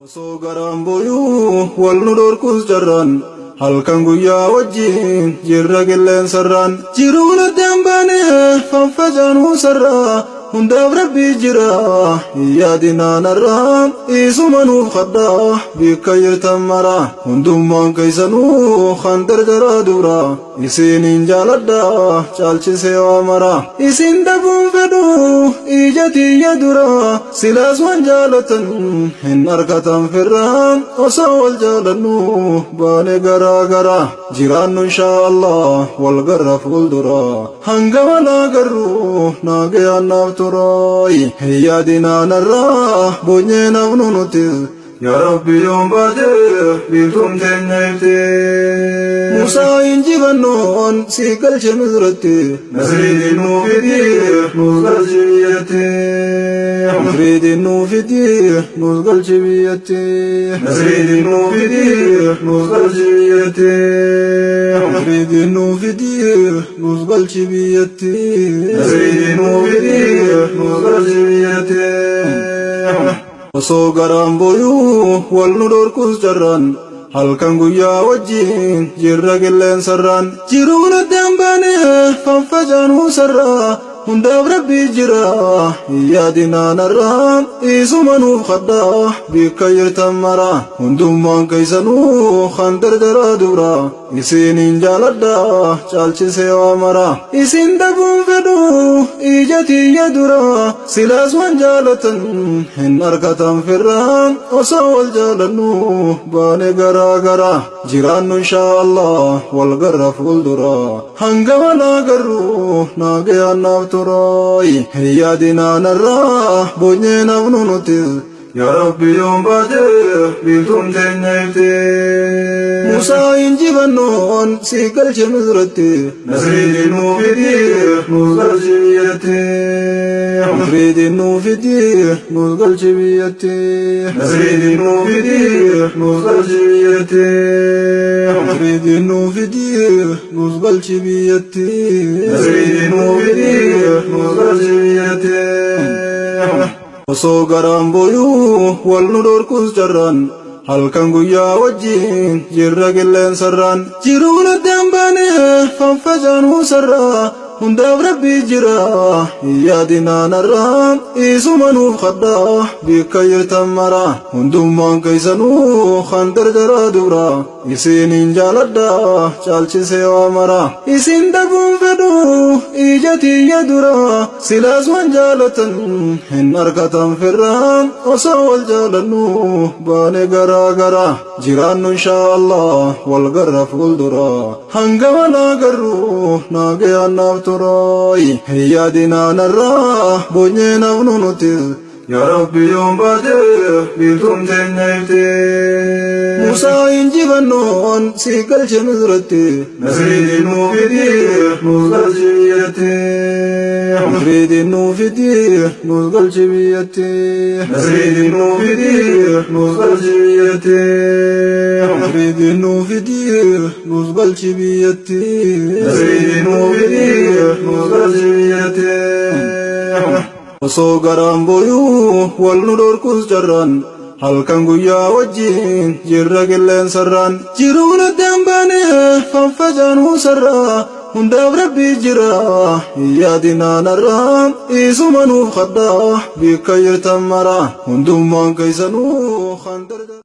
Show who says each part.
Speaker 1: Osoo garaan booyuu wal nu dhorkus jarraan, halkan guyyaa wajjin jirra qilleensarraan. Jiruun addaan baane faffacaanuu sarraa, hundaaf Rabbii jira yaadinaanarraa. Isuma nuuf kadhaa bikka jirtan mara, hundummaan keessanuu kan dardaraa dura. Isiniin jaaladha caalchisee waa mara, isin dhabuun fedhu ija tiyya dura. Silaas waan jaalatan hin argatan firra, osoo wal jaalannu baane garaa gara. Jiraannu inshaa Allah wal garra fuuldura, hanga wal agarru naagayaan naaf turaayi. Hin yaadinaanarraa boonyee nafnu nuti. Yaa Rabbi, yoom baate biiftuun teenya ifte? Musaa injifannoon si galche Misratti, Nasriitiin nuu fidi, nuus galchi biyyatti. Nasriitiin nuu fidi, nuus galchi biyyatti. Nasriitiin nuu fidi, nuus galchi biyyatti. Nasriitiin nuu fidi, nuus galchi biyyatti. Nasriitiin nuu fidi, nuus galchi biyyatti. Osoo garaan booyuu wal nu dhorkus jarraan, halkan guyyaa wajjin jirra qilleensarraan. Jiruun addaan baane faffacaanuu sarraa, hundaaf Rabbii jira yaadinaanarraa. Isuma nuuf kadhaa bikka jirtan mara, hundummaan keessanuu kan dardaraa dura. Isiniin jaaladha caalchisee waa mara, isin dhabuun fedhu ija tiyya dura. Silaas waan jaalatan hin argatan firra, osoo wal jaalannu baane garaa gara. Jiraannu inshaa Allah wal garra fuuldura, hanga wal agarru naagayaan naaf turaayi. Hin yaadinaanarraa boonyee nafnu nuti. Yaa Rabbi, yoom baate biiftuun teenya ifte? Musaa injifannoon si galche Misratti, Nasriitiin nuu fidi, nuus galchi biyyatti. Nasriitiin nuu fidi, nuus galchi biyyatti. Nasriitiin nuu fidi, nuus galchi biyyatti. Nasriitiin nuu fidi, nuus galchi biyyatti. Nasriitiin nuu fidi, nuus galchi biyyatti. Osoo garaan booyuu wal nu dhorkus jarraan, halkan guyyaa wajjin jirra qilleensarraan. Jiruun addaan baane faffacaanuu sarraa, hundaaf Rabbii jira yaadinaanarraa. Isuma nuuf kadhaa bikka jirtan mara, hundummaan keessanuu kan dardaraa dura. Isiniin jaaladha caalchisee waa mara, isin dhabuun fedhu ija tiyya dura. Silaas waan jaalatan hin argatan firra, osoo wal jaalannu baane garaa gara. Jiraannu inshaa Allah wal garra fuuldura, hanga wal agarru naagayaan naaf turaayi. Hin yaadinaanarraa boonyee nafnu nuti. Yaa Rabbi, yoom baate biiftuun teenya ifte? Musaa injifannoon si galche Misratti, Nasriitiin nuu fidi, nuus galchi biyyatti. Nasriitiin nuu fidi, nuus galchi biyyatti. Nasriitiin nuu fidi, nuus galchi biyyatti. Nasriitiin nuu fidi, nuus galchi biyyatti. Nasriitiin nuu fidi, nuus galchi biyyatti. Osoo garaan booyuu wal nu dhorkus jarraan, halkan guyyaa wajjin jirra qilleensarraan. Jiruun addaan baane faffacaanuu sarraa, hundaaf Rabbii jira yaadinaanarraa. Isuma nuuf kadhaa bikka jirtan mara, hundummaan keessanuu kan dardaraa.